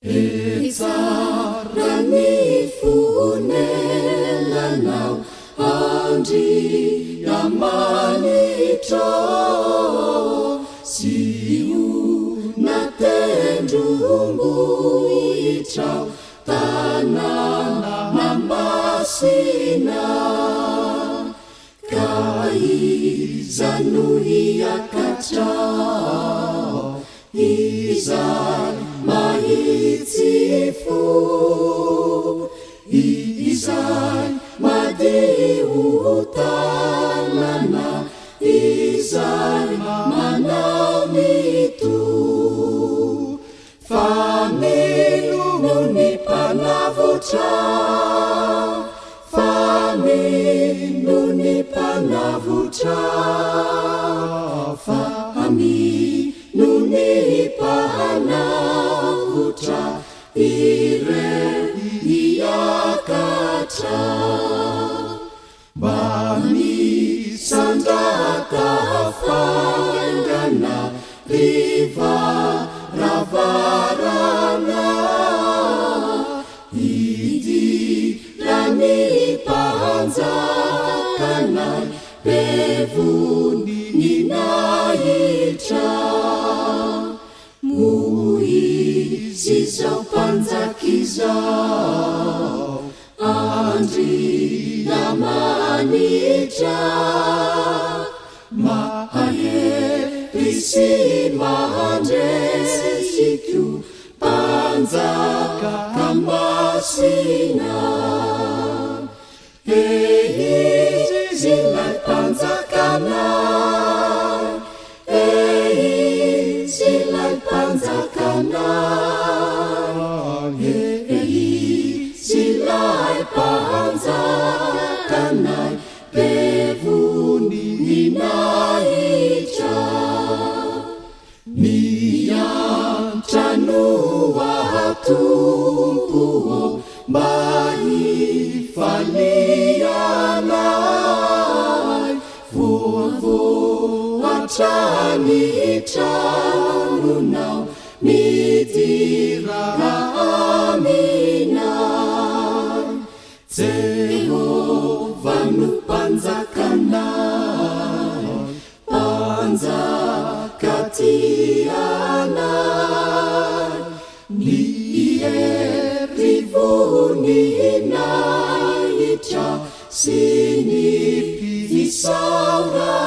He tsara ny fonelanao Andriamanitra ô, Ziona tendrombohitra tanàna masina. Ka iza no hiakatra ao, izay mahitsy fo, izay madio tanana, izay manao ny to? Fa mino ny Mpanavotra, fa mino ny Mpanavotra, fa mino ny Mpanavotra, ireo hiakatra. Mba misandrata faingana ry varavarana hidiran'ny mpanjakanay be voninahitra. Moa izy izao mpanjaka izao Andriamanitra mahery sy mahandresy koa Mpanjaka masina. He izy ilay Mpanjakanay, he izy ilay Mpanjakanay, he izy ilay Mpanjakanay be voninahitra. Miantra no aho Tompo ô mba hifalianay Voavoatra ny tranonao midira aminay Jehovah no Mpanjakanay Mpanjaka tia anay, ny hery voninahitra sy ny fisaorana.